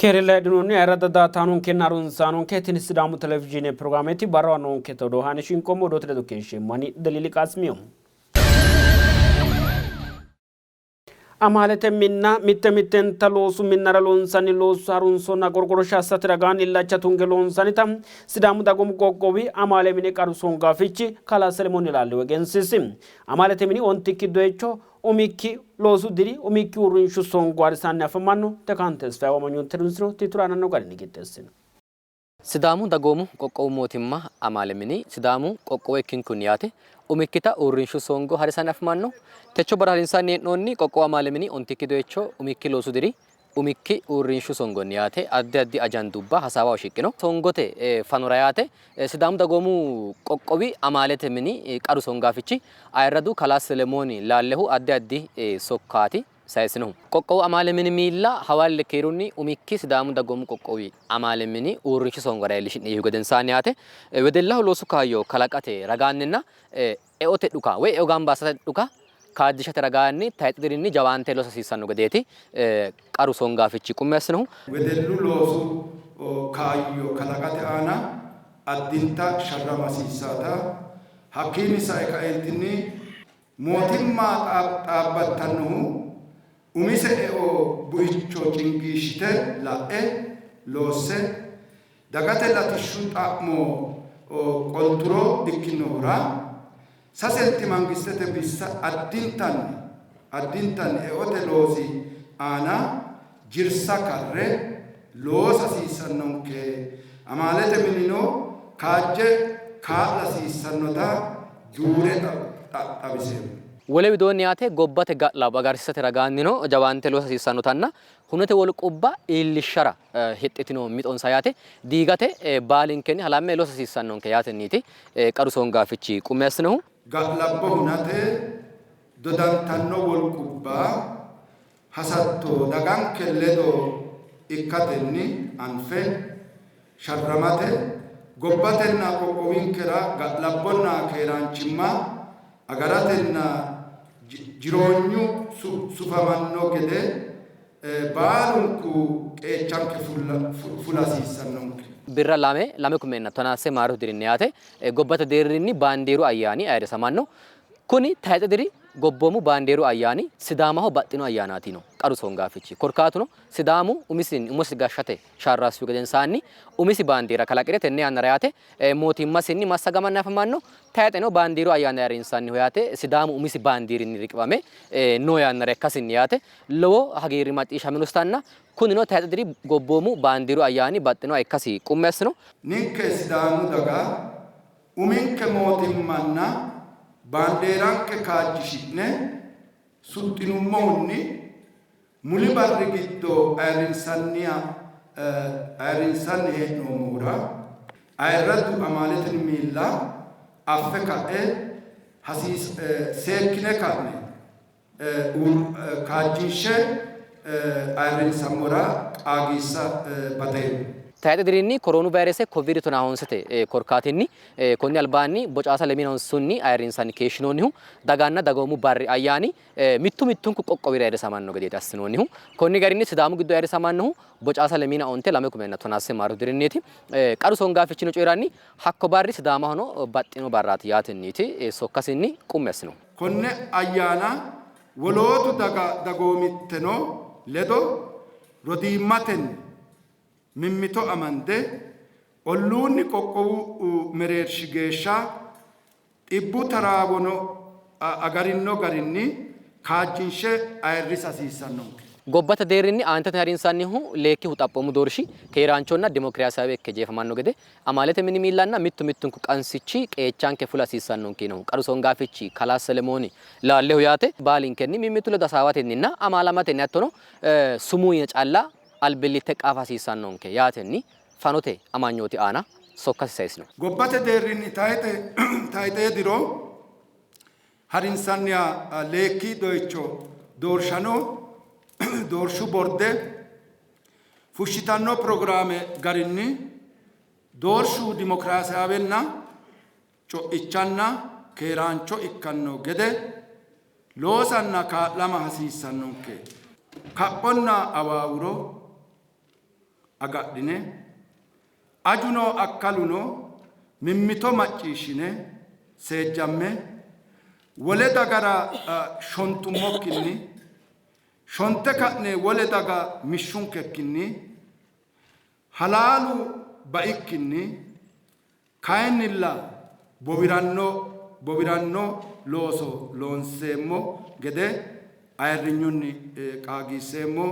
Keerella heedhinoonni ayirradda daaataanonkenna harunsaanonke, tini Sidaamu Televizhiine pirogiraameti barrawa noonketa odoo haane shinqoommo. Odoote ledo keeshsheemmo ani Deliili Qaasimiyo. Amaalete minna mitte mittenta loosu minnara loonsanni loosu harunsonna qorqorsha assate ragaanni illacha tunge loonsannita Sidaamu Dagoomu Qoqqowi Amaale Mini Qaru Songaafichi Kalaa Selemoon Laallew egensiisi. Amaalete mini ontikki doyicho umikki loosu diri umikki uurrinshu songo harisanni afamanno. Tekaan Tesfaye Amanyoote harunsino tiitura aananno garinni qixxeessino. Sidaamu Dagoomu Qoqqowu Mootimma Amaale Mini Sidaamu qoqqowo ikkinkunni yaate umikkita uurrinshu songo harisanni afamanno. Techo barra harinsanni hee'noonni qoqqowu amaale mini ontikki doyicho umikki loosu diri umikki uurrinshu songonni yaate addi addi ajandubba hasaawaho shiqqino. Songote fanora yaate Sidaamu Dagoomu Qoqqowi Amaalete Mini Qaru Songaafichi Ayirradu Kalaa Selemooni Laallehu addi addi sokkaati sayisinohu. Qoqqowu Amaale Mini miilla hawalle keerunni umikki Sidaamu Dagoomu Qoqqowi Amaale Mini uurrinshu songora iillishi'ne yiihu gedensaanni yaate wedellaho loosu kaayyo kalaqate ragaanninna eote dhuka woy eo gamba assate dhuka kaajjishate ragaanni tayxe dirinni jawaante loosa hasiissanno gedeeti qaru songaafichi qummi assinohu. Wedellu loosu kaayyo kalaqate aana addinta sharrama hasiissaata. Hakkiinni sae kaeentinni mootimma dhaabbattannohu umise eo buicho cingiishshite la'e loosse dagate latishshu xa'mo qolturo ikkinohura sasenti mangistete bissa addintanni addintanni eote loosi aana jirsa karre loosa hasiissannonke. Amaalete minino kaajje kaa'la hasiissannota duure xawiseemmo. Wole widoonni yaate gobbate ga'labbo agarsiisate ragaannino jawaante loosa hasiissannotanna hunote wolqubba iillishshara hexxitino mixonsa yaate diigate baalinkenni halamme loosa hasiissannonke yaatenniiti qaru songaafichi qummi assinohu. Ga'labbo hunate dodantanno wolqubba hasatto daganke ledo ikkatenni anfe sharramate gobbatenna qoqqowinkera ga'labbonna keeraanchimma agaratenna jiroonyu sufamanno gede baalunku qeechanke fula hasiissannonke. Birra lame 2013 maarote dirinni yaate gobbate deerrinni baandeeru ayyaani ayirrisamanno. Kuni tayxe diri gobboomu baandeeru ayyaani Sidaamaho baxxino ayyaanaati yino qaru songaafichi. Korkaatuno Sidaamu umisinni umosi gashshate sharrassihu gedensaanni umisi baandeera kalaqi're tenne yannara yaate mootimmasinni massagamanni afamanno. Tayxeno baandeeru ayyaana ayirrinsannihu yaate Sidaamu umisi baandeerinni riqiwame noo yannara ikkasinni yaate lowo hagiirri macciishshaminositanna kunino tayxe diri gobboomu baandeeru ayyaani baxxinoha ikkasi qummi assino. Ninke Sidaamu daga uminke mootimmanna baandeeranke kaajjishi'ne suxxinummohunni muli barri giddo ayirrinsanniha ayirrinsanni hee'noommohura ayirraddu amaalete miilla affe ka'e hasiis seekkine ka'ne kaajjinshe ayirrinsammora qaagiissa baxeemmo. Tayxe dirinni koroonu vayrese Koviidi tonaa honsete korkaatinni konni albaanni bocaasa lemiina honsunni ayirrinsanni keeshshinoonnihu daganna dagoomu barri ayyaani mittu mittunku qoqqowira ayirrisamanno gedeeti assinoonnihu. Konni garinni Sidaamu giddo ayirrisamannohu bocaasa lemiina onte lame kumenna tonaa maarote dirinniiti. Qaru songaafichino coyi'ranni hakko barri Sidaamahono baxxino barraati yaatenniiti sokkasinni qummi assinohu. Konne ayyaana wolootu daga dagoomitteno ledo rodiimmatenni mimmito amande olluunni qoqqowu mereershi geeshsha dhibbu taraawono agarino garinni kaajjinshe ayirrisa hasiissannonke. Gobbate deerrinni aantete harinsannihu leekkihu xaphoomu doorshi keeraanchonna dimokiraasiyaawe ikke jeefamanno gede Amaalete mini miillanna mittu mittunku qansichi qeechanke fula hasiissannonke yiinohu qaru songaafichi kalaa Selemooni Laallehu yaate, baalinkenni mimmitu ledo hasaawatenninna amaalamatenni hattono sumuu yine calla albillitte qaafa hasiissannonke yaatenni fanote amanyooti aana sokkasi sayisino. Gobbate deerrinni tayxee diro harinsanniha leekki doyicho doorshano doorshu borde fushshitanno pirogiraame garinni doorshu dimokiraasiyaawenna co'ichanna keeraancho ikkanno gede loosanna kaa'lama hasiissannonke. Kaphonna awaawuro, agadhine ajuno akkaluno mimmito macciishshine seejjamme wole dagara shontummokkinni shonte ka'ne wole daga mishshunkekkinni halaalu baikkinni kayinnilla bowiranno bowiranno looso loonseemmo gede ayirrinyunni qaagiisseemmo.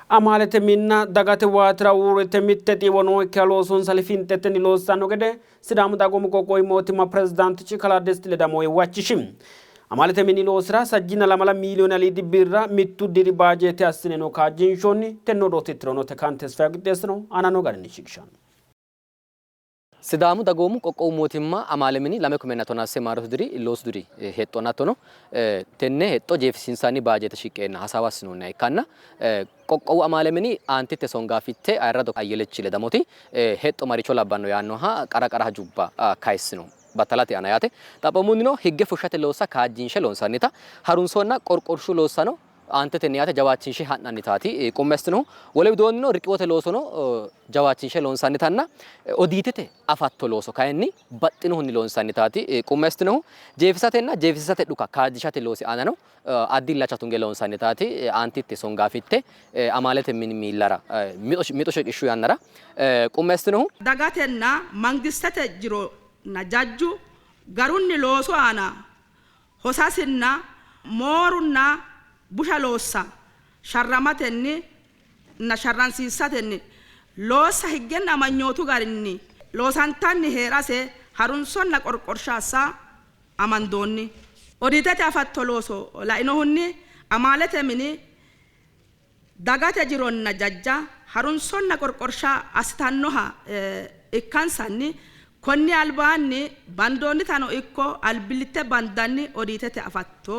Amaalete minna dagate waatira uurrite mitte xiiwo nookkiha loosonsa lifinxetenni loossanno gede Sidaamu Dagoomu Qoqqowi Mootimma Pirezidaantichi Kalaa Desti Ledamo huwachishi. Amaalete mini loosira sajjina lamala miiliyoone aliidi birra mittu diri baajeete assineno kaajjinshoonni. Tenne odoo tittirono Tekaan Tesfaye qixxeessino aananno garinni shiqishanno. Sidaamu Dagoomu Qoqqowu Mootimma Amaale Mini lame kumenna tonaa maarote diri loosu diri hexxonna hattono tenne hexxo jeefisiinsanni baajeete shiqqeenna hasaawa assinoonniha ikkanna qoqqowu amaale mini aantitte songaafitte ayirrado Ayyelechi Ledamoti hexxo maricho labbanno yaannoha qara qara hajubba kayissino battalate aana yaate. Xaphoomunnino higge fushshate loossa kaajjinshe loonsannita harunsonna qorqorshu loossano aantetenni yaate jawaachinshe ha'nannitaati qummi assitinohu. Wole widoonnino riqiwote loosono jawaachinshe loonsannitanna odiitete afatto looso kayinni baxxinohunni loonsannitaati qummi assitinohu. Jeefisatenna jeefisiisate dhuka kaajjishate loosi aanano addi illacha tunge loonsannitaati aantitte songaafitte amaalete mini miillara mixo shiqishshu yannara qummi assitinohu. Dagatenna mangistete jironna jajju garunni loosu aana hosasinna moorunna busha loossa sharramatenni nna sharransiisatenni loossa higgenna amanyootu garinni loosantanni hee'rase harunsonna qorqorsha assa amandoonni. Odiitete afatto looso lainohunni amaalete mini dagate jironna jajja harunsonna qorqorsha assitannoha ikkansanni konni albaanni bandoonnitano ikko albillitte bandanni odiitete afatto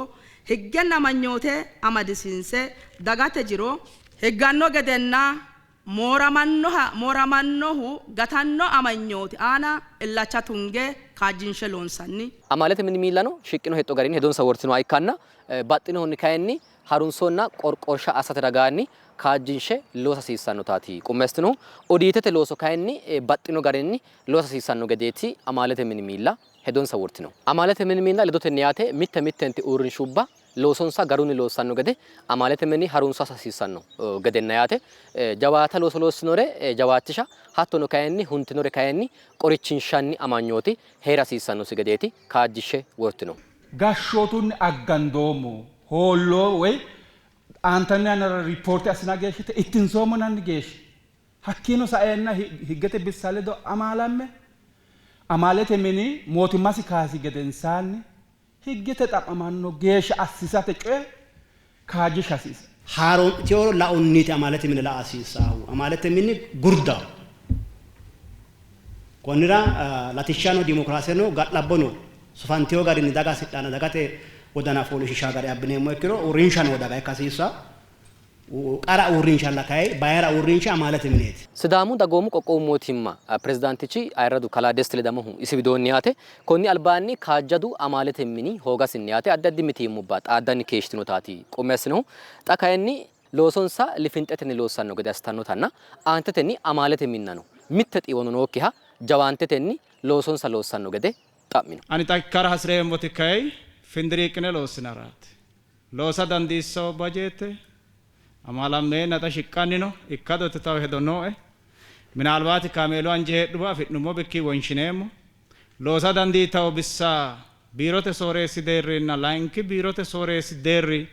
higgenna amanyoote amadisiinse dagate jiro higganno gedenna mooramannoha mooramannohu gatanno amanyooti aana illacha tunge kaajjinshe loonsanni. Amaalete mini miillano shiqqino hexxo garinni hedonsa wortinoha ikkanna baxxinohunni kayinni harunsonna qorqorsha assate ragaanni kaajjinshe loosa hasiissannotaati qummi assitinohu. Odiitete looso kayinni baxxino garinni loosa hasiissanno gedeeti amaalete mini miilla hedonsa wortinohu. Amaalete mini miilla ledotenni yaate mitte mittenti uurrinshubba loosonsa garunni loossanno gede amaalete mini harunso assa hasiissanno gedenna yaate jawaata looso loossinore jawaachisha hattono kayinni huntinore kayinni qorichinshanni amanyooti hee'ra hasiissannosi gedeeti kaajjishshe wortinohu. Gashshootunni aggandoommo hoolloo woy aantanno yannara riippoorte assina geeshshite ittinsoommo yinanni geeshsha hakkiino saeenna higgete bissa ledo amaalamme amaalete mini mootimmasi kaaysi gedensaanni higgete xa'mamanno geeshsha assisate coye kaajjisha hasiissanno. Haaroo'mitino laonniiti amaalete mine la'a hasiissaahu. Amaalete mini gurdaho. Konnira latishshano dimokiraaseno ga'labbono sufantino garinni daga hasidhanna dagate wodana fooliishshiishanno gari abbineemmo ikkiro uurrinsha noo daga ikka hasiissanno. Qara uurrinshalla kayi bayira uurrinsha amaalete mineeti. Sidaamu dagoomu qoqqowu mootimma pirezidaantichi ayirradu kalaa Desti Ledamohu isi widoonni yaate konni albaanni kaajjadu amaalete mini hoogasinni yaate addi addi mitiimmubba xaaddanni keeshshitinotaati qummi assinohu. Xa kayinni loosonsa lifinxetenni loossanno gede assitannotanna aantetenni amaalete minnano mitte xiiwono nookkiha jawaantetenni loosonsa loossanno gede xa'mino. Ani xa ikkara hasi'reemmoti kay findiriiqqine loossinaraati. Loosa dandiissanno bajeette amaalammeenna xa shiqqanni no. Ikkado ikkitanno hedo nooe. Minaalbaati kaameelu anje heedhuwa afi'nummo bikki wonshineemmo. Loosa dandiitanno bissa biirote sooreessi deerrinna layinki biirote sooreessi deerri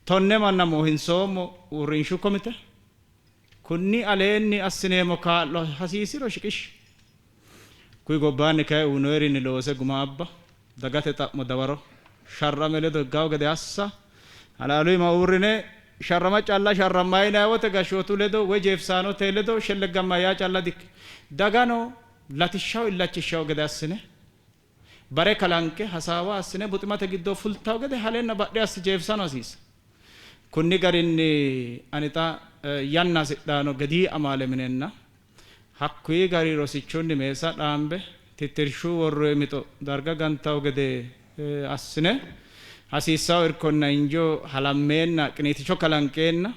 tonne manna moohinsoommo uurrinshu komite. Kunni aleenni assineemmo kaa'lo hasiisiro shiqishi. Kuyi gobbaanni kay uynoyirinni loose guma abba, dagate xa'mo dawaro sharrame ledo higgawo gede assa, halaalu iima uurrine sharrama calla sharrammayi yinanni wote gashshootu ledo woy jeefisaanote ledo shelleggammayi yaa calla dikkino. Dagano latishshaho illachishshawo gede assine bare kalanqe hasaawa assine buximate giddo fultawo gede halenna badhe asse jeefisano hasiissanno. Kunni garinni ani xa yanna hasidhano gedii amaale minenna Hakkuyi gari rosichunni meessa dhaambe tittirshu worroyi mixo darga gantawo gede assine hasiissawo irkonna injo halammeenna qiniiticho kalanqeenna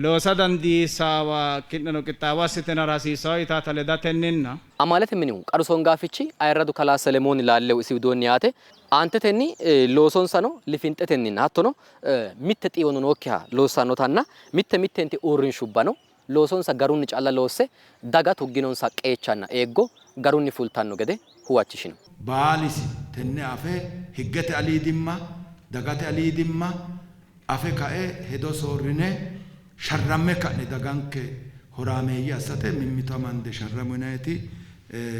Loosa dandiissaawa ki'neno qixxaawo assitinara hasiissawo yitaata ledatenninna. Amaalete minihu qaru songaafichi ayirradu kalaa Selemooni Laallehu isi widoonni yaate aantetenni loosonsano lifinxetenninna hattono mitte xiiwono nookkiha loossannotanna mitte mittenti uurrinshubbano loosonsa garunni calla loosse daga tugginonsa qeechanna eeggo garunni fultanno gede huwachishino. Baalisi tenne afe higgete aliidimma, dagate aliidimma afe kae hedo soorrine sharramme ka'ne daganke horaameeyye assate mimmito amande sharramo yinanniti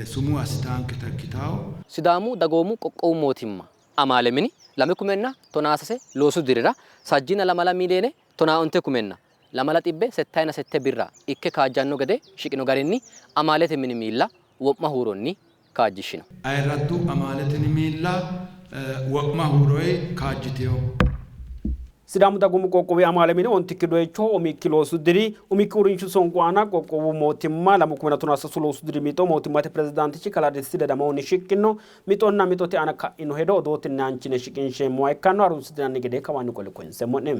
sumuu assitaanketa ikkitawo. Sidaamu Dagoomu Qoqqowu Mootimma Amaale Mini 2016 loosu dirira sajjiina lamala miiliyeene tonaa onte kumenna lamala xibbe settayina sette birra ikke kaajjanno gede shiqino garinni amaalete mini miilla wo'ma huuronni kaajjishshino. Ayirraddu amaaleteni miilla wo'ma huuroyi kaajjitino. Sidaamu Dagoomu Qoqqowi Amaale Mini ontikki doyicho umikki loosu diri umikki uurrinshu songo aana qoqqowu mootimma 2013 loosu diri mixo mootimmate pirezidaantichi kalaa Desti Ledamohunni shiqqino mixonna mixote aana ka'ino hedo odootenni aanchine shiqinsheemmoha ikkanno harunsitinanni gede kawaanni qole koyinseemmo'ne.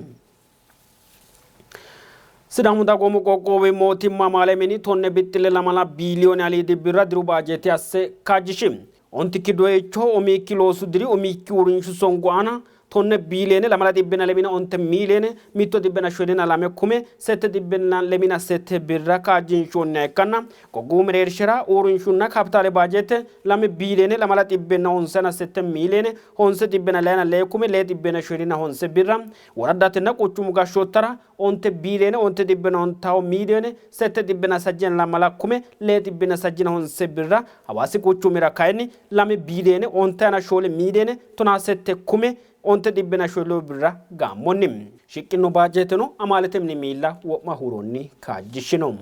Sidaamu Dagoomu Qoqqowi Mootimma Amaale Mini tonne bixxille lamala biiliyoone aliidi birra diru baajeete asse kaajjishi. Ontikki doyicho umikki loosu diri umikki uurrinshu songo aana tonne biiliyoone lamala xibbena lemina onte miiliyoone mitto xibbena shoolina lame kume sette xibbena lemina sette birra kaajjinshoonniha ikkanna qoqqowu mereershira uurrinshunna kaapitaale baajeete lame biiliyoone lamala xibbena honsena sette miiliyoone honse xibbena leyina lee kume lee xibbena shoolina honse birra woraddatenna quchumu gashshoottara onte biiliyoone onte xibbena ontawo miiliyoone sette xibbena sajjina lamala kume lee xibbena sajjina honse birra Hawaasi quchumira kayinni lame biiliyoone ontayina shoole miiliyoone tonaa sette kume onte xibbena shoole birra gaammonni. Shiqqino baajeeteno amaalete mini miilla wo'ma huuronni kaajjishshino.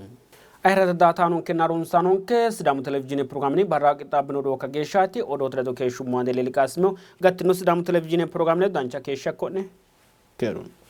Ayirrado daatanonkenna harunsaanonke Sidaamu Televizhiine pirogiraamini barra qixxaabbino odoo kageeshshaati. Odoote ledo keeshshummo Ande Leeli Qaasimio. Gattino Sidaamu Televizhiine pirogiraame ledo dancha keeshsha ikko'ne. Keerunni.